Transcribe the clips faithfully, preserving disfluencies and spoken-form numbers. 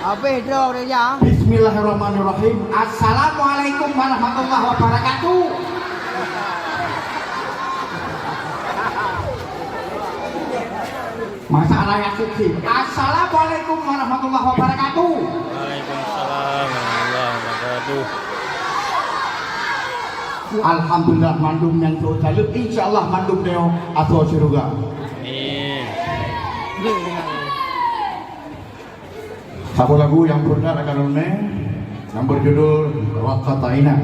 Habéh droe dia. Bismillahirrahmanirrahim. Assalamualaikum warahmatullahi wabarakatuh. Masa raya suci. Assalamualaikum warahmatullahi wabarakatuh. Waalaikumsalam warahmatullahi wabarakatuh. Alhamdulillah, mandum nyang troh saleueb, insyaallah mandum nyoe asoe syeuruga. Amin. Saboh lagu nyang peureunah akan lôn mé, nyang beujudul Raqataina.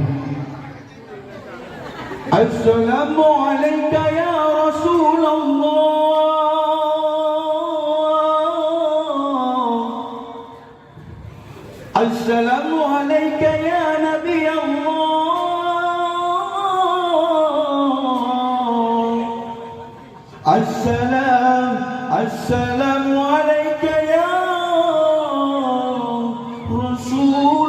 Assalamualaikum ya Rasulullah. Assalamualaikum ya Nabi Allah. Assalam, assalamu alaika ya Rasulullah.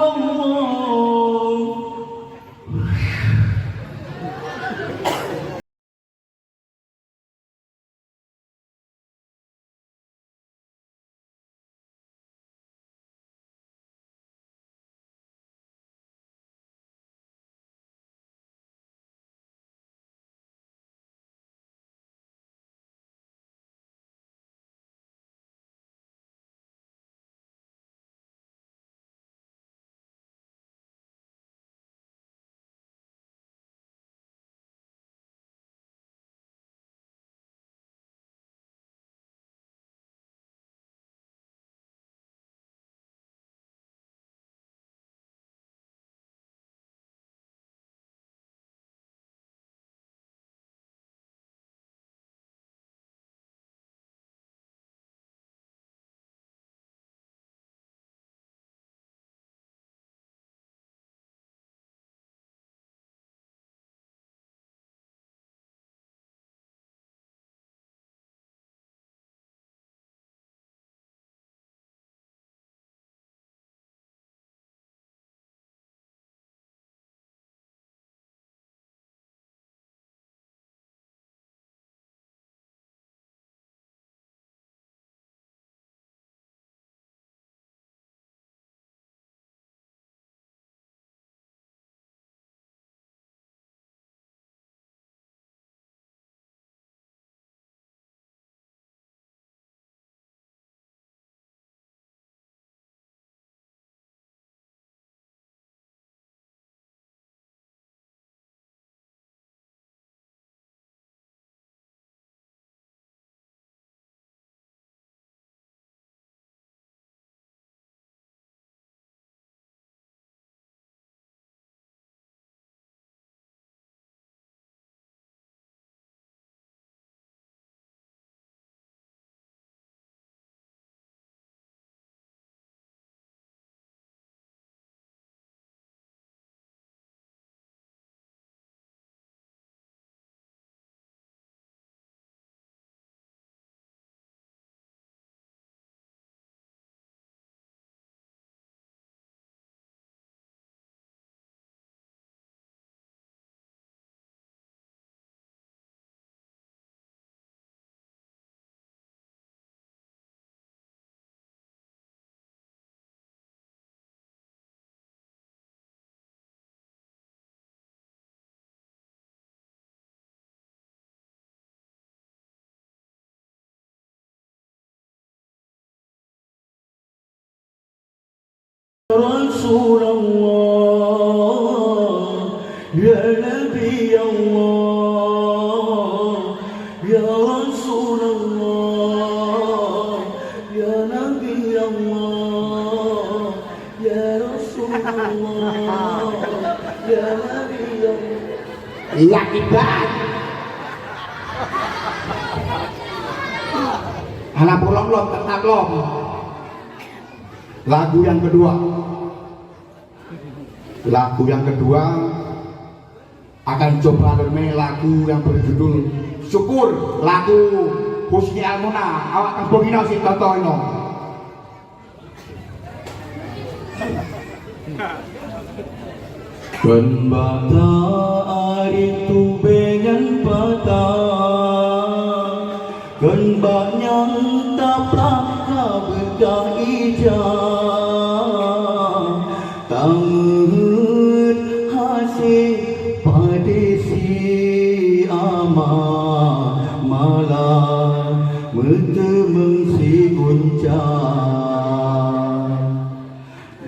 Rasulullah, ya Nabi Allah, ya Rasulullah, ya Nabi Allah, ya Rasulullah, ya Nabi Allah. Iya, kiban. Hana pulang lom, tetap lom. Lagu yang kedua. Lagu yang kedua akan coba remeh lagu yang berjudul Syukur, lagu Husni Almuna. Awak kampung inoe si Toto inoe. Kon bata ari tubé nyan patah, kon bak nyang taplak ka beukah Tameuheuet hasé padé si ama mala meuteumeung si gunca.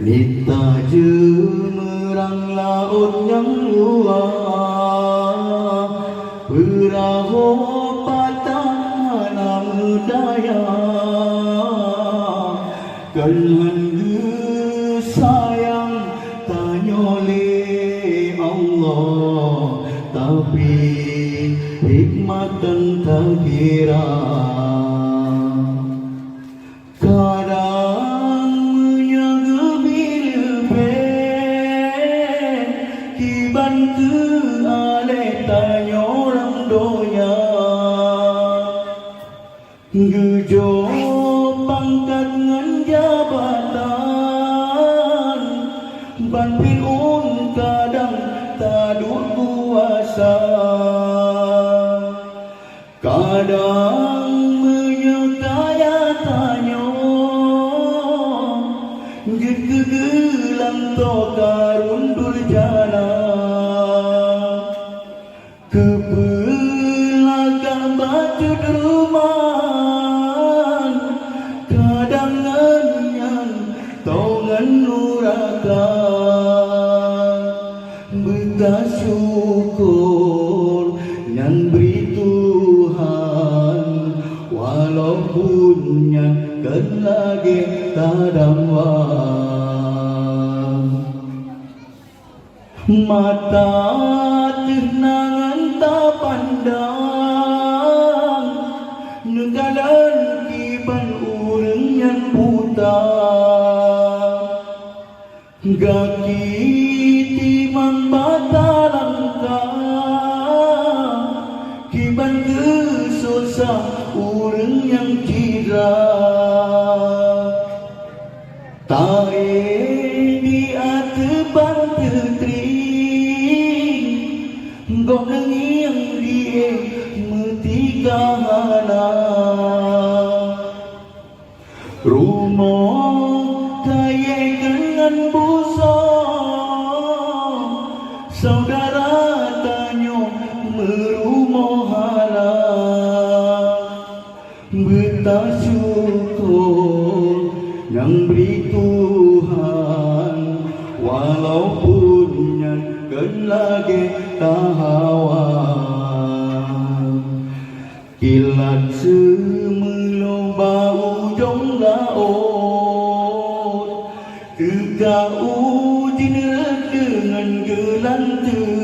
Mita jeumeurang laôt nyang luwah, peurahô patah hana meudaya. Keuhan geusayang tanyoe lé Allah, tapi hikmat tan takira. Kadang meunyoe geubri leubeh kiban keu aléh tanyoe lam donya, geujok pangkat ngon jabatan, ban Fir'aun kadang taduek kuasa. Kadang meunyoe kaya tanyoe jeuet keu geulantoe karun durjana, keupeulagak bacut ruman, kadang ngon nyan toe ngon nuraka. Beutasyukur nyang bri Tuhan, walaupun nyan kon lagée tadamwa. Mata teuh na ngon tapandang, neukalon kiban ureuëng nyang buta. Gaki timang bata langkah, kiban geususah ureuëng nyang cira. Taéh di ateueh ban teutring, gob neungieng di éh meutika hana. Rumoh kayée ngon busoe, syedara tanyoe meurumoh hana. Beutasyukur nyang bri Tuhan, walaupun nyan kon lagée tahawa. Kilat seumeuleueng bak ujong laôt, teuka ujeuen rot deungon geulanteue.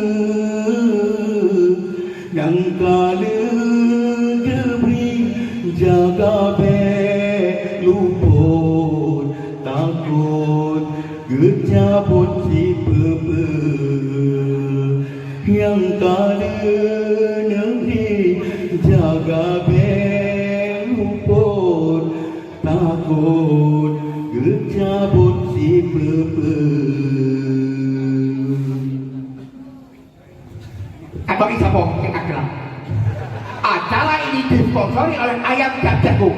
Nyang ka lheueh geubri jaga bék lupot, takot geucabot sipeue-peue. Nyang ka lheueh neubri jaga bék lupot, takot geucabot sipeue-peue. Ka bagi saboh keu akhirat. Acara ini disponsori oleh Ayam Cap Jago.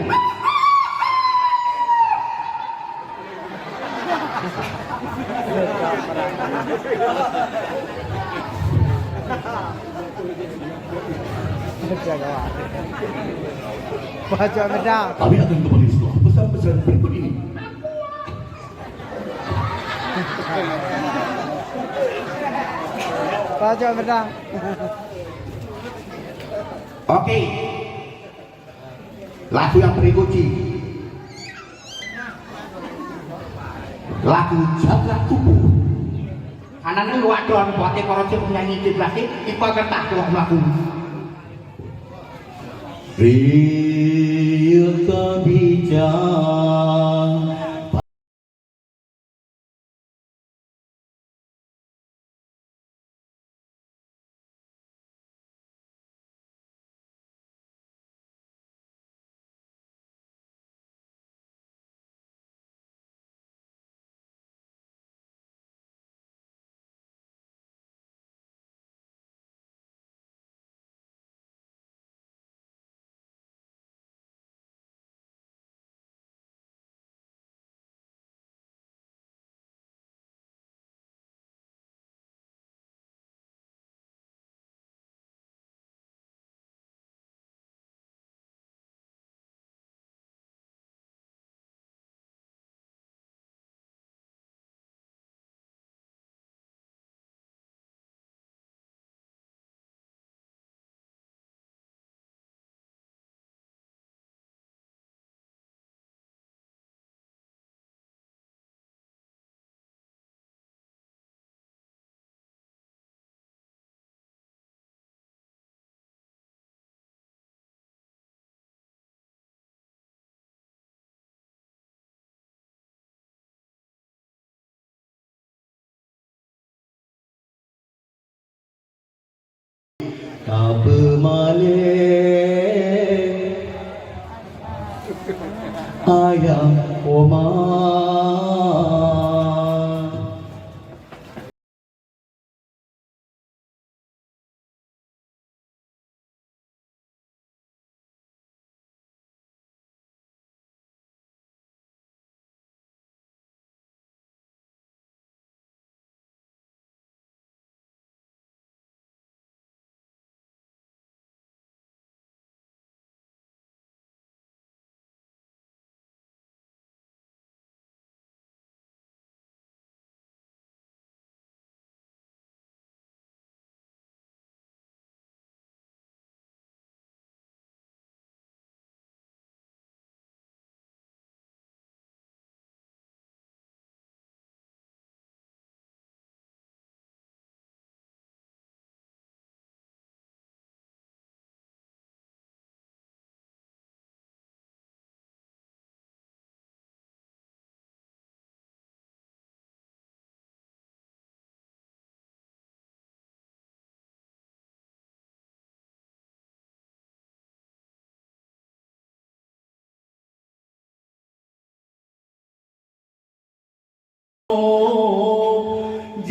Baca beda. Kami akan kembali setelah pesan-pesan berikut ini. Baca beda. Oke. Lagu nyang berikut jih lagu Jagat Tubuh. Hana neuh luwah droe buat dekorasi penyanyi di plastik, ipa kertas tuah lagu. Riyeuk ka bijak. Abu Malik, ayah Umar.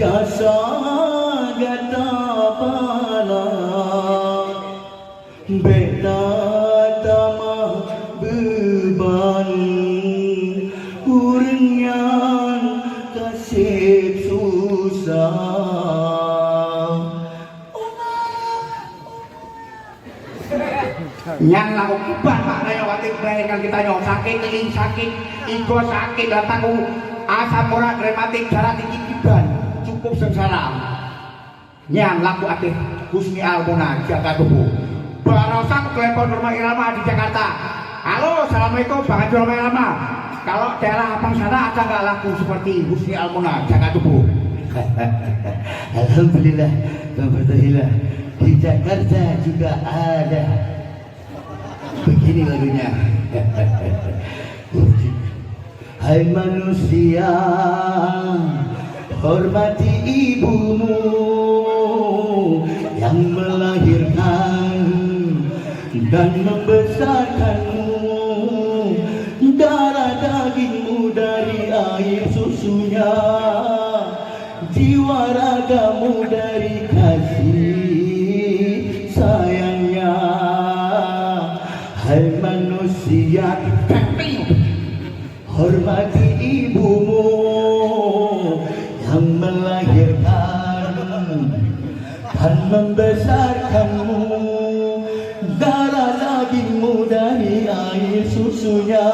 Jasa gata bala, bék tatamah beuban, ureuëng nyan ka seb susah. Nyan lagoe kiban mak rayeuk watée geupeugah ngon geutanyoe, sakét teungoh sakét, igoe sakét, lam tanggong asam urat, rematik, darah tinggi, kiban, cukup seungsara. Nyan lagoe ateueh Husni Al-Muna, jaga tuboh. Baroesa keutelepon Rhoma Irama di Jakarta. Halo, assalamualaikum, Pak Haji Rhoma Irama. Kalau daerah abang sana ada nggak lagu seperti Husni Al-Muna, jaga tuboh? Alhamdulillah, alhamdulillah. Di Jakarta juga ada. Begini lagunya. Hai manusia, hormati ibumu yang melahirkan dan membesarkanmu, darah dagingmu dari air susunya, jiwa ragamu dari kasih sayangnya. Hai manusia, hormati ibumu yang melahirkan dan membesarkanmu, darah dagingmu dari air susunya,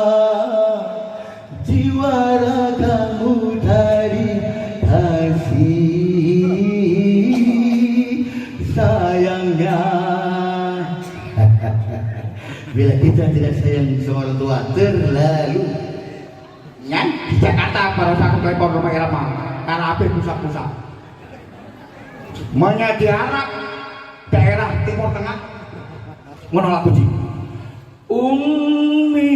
jiwa ragamu dari kasih sayangnya. Bila kita tidak sayang sama orang tua, terlalu. Nyan di Jakarta baroesa keutelepon Rhoma Irama, karena habéh pusat-pusat. Meunyo di Arab, daerah Timur Tengah, ngono lagu jih. Ummi,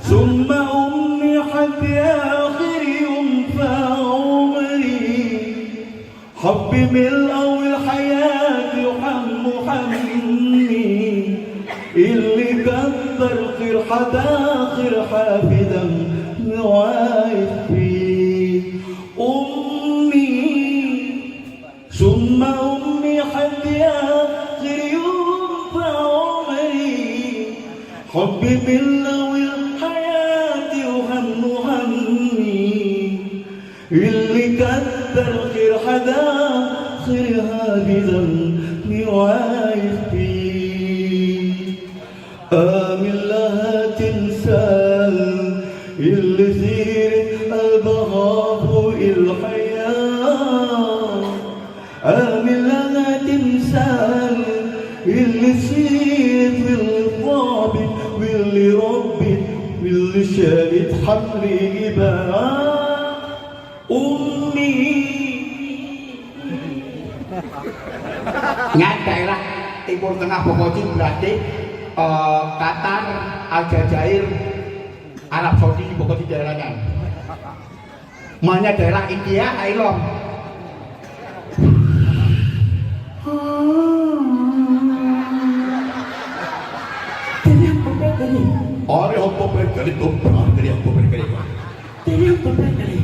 summa ummi, hatta akhir yawm fi umri. Hubbi min awwalil hayati wa hammi, hammi. Illi kathar khir hadakhir hafidan min waifi. Ummi, summa ummi, hatta akhir yawm fi umri. Hubbi min awwalil hayati wa hammi, hammi. Illi kathar khir hadakhir hafidan min waifi. Amin laha timsal, illi sirat al-baha fuqil hayat. Amin laha timsal, illi sirat fil qabit, willi rabbi, willi syarit hamli ibarat. Ummi. Nyan daerah Timur Tengah pokok jih, berarti, eh, Qatar, Aljazair, Arab Saudi, pokok jih daerah nyan. Meunyo daerah India, hai lom. Berkali tu, berkali aku berkali. Jadi aku berkali.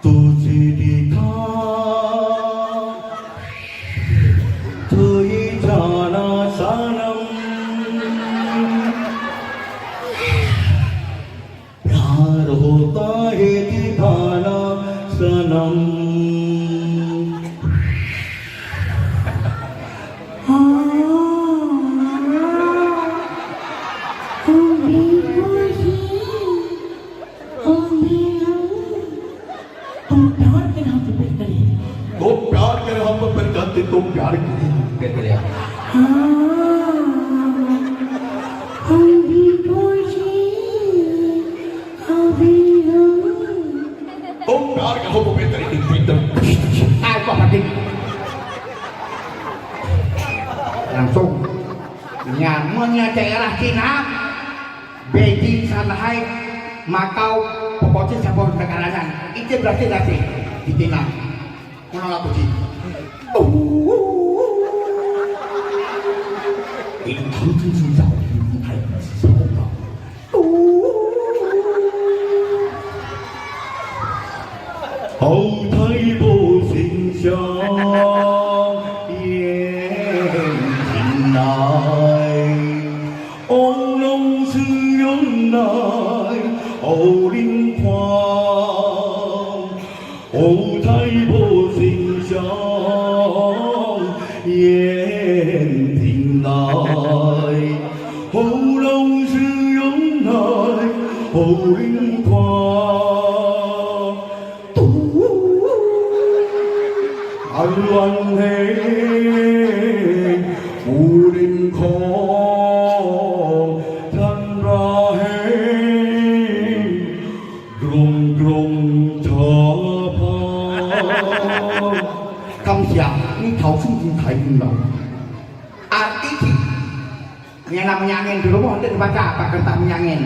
Tu jadi kau, tu ijana sanam. प्यार होता है दीवाना सनम। तो प्यार के नाम पे फिर कहते तो प्यार की कहते हैं। हाँ, हम भी खुश हैं, अभी हम तो प्यार का हो बेहतर ही बेहतर। Ai, kok mati. Langsung. Nyan, meunyo daerah Cina, Beijing, Shanghai, Macau, pokoknya siapa negara nyan, itu berarti nasi di Cina. Meunan lah puji. Ini tahu tu susah, ini tahu susah. 后太保心上眼睛来，哦，龙是云来，哦，灵光。 后太保心上眼睛来，后龙是云来，后灵光。Aluan he, ulin kong, tan rahe. Grong-grong capa. Kam siang, ni thao sungguh hai guna. Arti cit. Nyang na minyak angin di rumoh, untuk dibaca apa kertas minyak angin.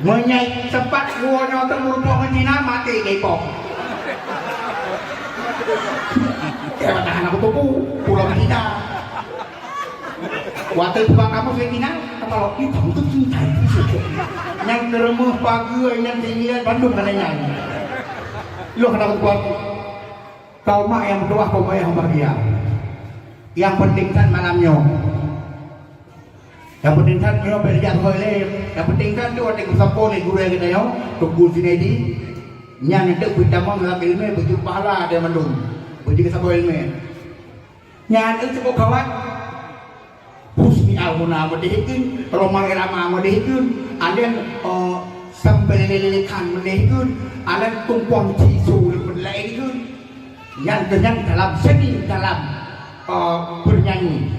Meunyo sempat gua nyoe tu meurupok ngon Cina, mati Depok. Ya, tahan aku tuku, pulang Cina. Watèe teuba kamoe Saidina, keumalon, "Ih, kamoe teucintai." Nyang keureumoh pageue, nyang seumilan bandum hana nyan. Lôn hana kuat. Kau mak nyang meutuwah, kau mak nyang bahagia. Nyang penting kan malam nyoe. Nyang penting kan nyoe bèk jak saboh ilèe. Nyang penting kan tu watèe geusapo lé gurèe geutanyoe, Teungku Junaidi. Nyan neuteuek peutamong lam ileumèe, beujeuet pahala dan mandum. Beujeuet saboh ileumèe. Nyan, eh, cukup gawat. Husni Al-Ghuna meudeh kheun, Rhoma Irama meudeh kheun, alèh, eh, Sampai Lele Khan meudeh kheun, alèh Tumpang Ci Su meudeh kheun. Nyan keuh nyan dalam seni, dalam, eh, bernyanyi.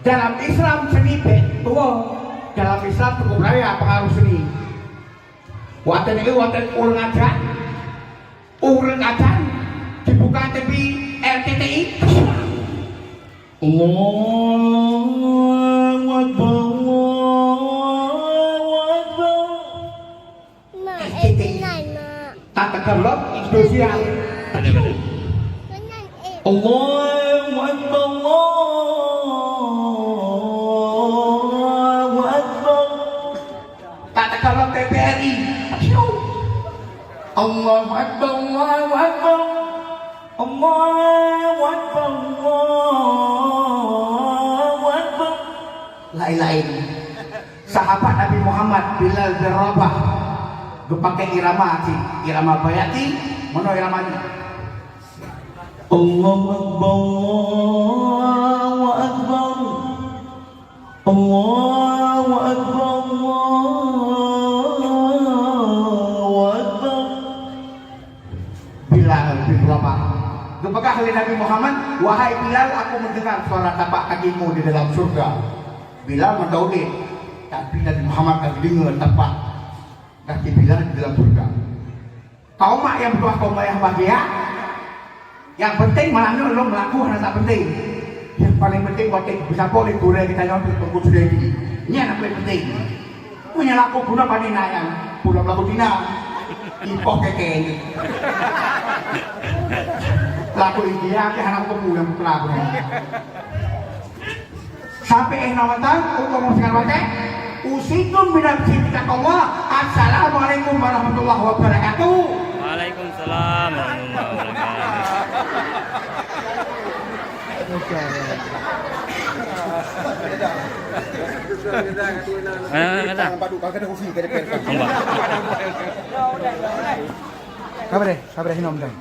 Dalam Islam seni bèk tuwo, dalam Islam cukup raya pengaruh seni. Watèe nyoe, watèe ureueng ajan, ureueng ajan dibuka T V R T T I. Allahu Akbar, Allahu Akbar. Mak, eh, R T T I. Tenan, Mak. Tak tekan lom, itu siang. Tenan, eh. Allahu Akbar, Allahu Akbar. Tak tekan lom T V R I. Asyik. Allahu Akbar, Allahu Akbar. Allahu Akbar, Allahu Akbar. Laén-laén. Sahabat Nabi Muhammad, Bilal bin Rabah, geupakai irama cit, irama bayati, meunoe irama nyoe. Allahu Akbar, Allahu Akbar. Allahu Akbar, Allahu Akbar. Bilal bin Rabah. Geupeugah lé Nabi Muhammad, "Wahai Bilal, aku mendengar suara tapak kakimu di dalam surga." Bilal mantong udép, tapi Nabi Muhammad ka geudeungoe tapak kaki Bilal di dalam surga. Kau mak nyang meutuwah, kau mak nyang bahagia. Nyang penting malam nyoe lôn meulaku hana that penting. Nyang paleng penting watèe geusapo lé gurèe geutanyoe Teungku Junaidi. Nyan nyang paleng penting. Meunyo laku guna pane na nyan, pulang laku Cina. Ipoh keke. Laku India ke hana kupu nyang putra. Sampai eh na watèe, ukoe meusikan watèe. Usikum binafsi taqwallah. Assalamualaikum warahmatullahi wabarakatuh. Waalaikumsalam warahmatullahi wabarakatuh. Mana, mana, mana? Enggak. Sabar deh, sabar deh, hinom dong.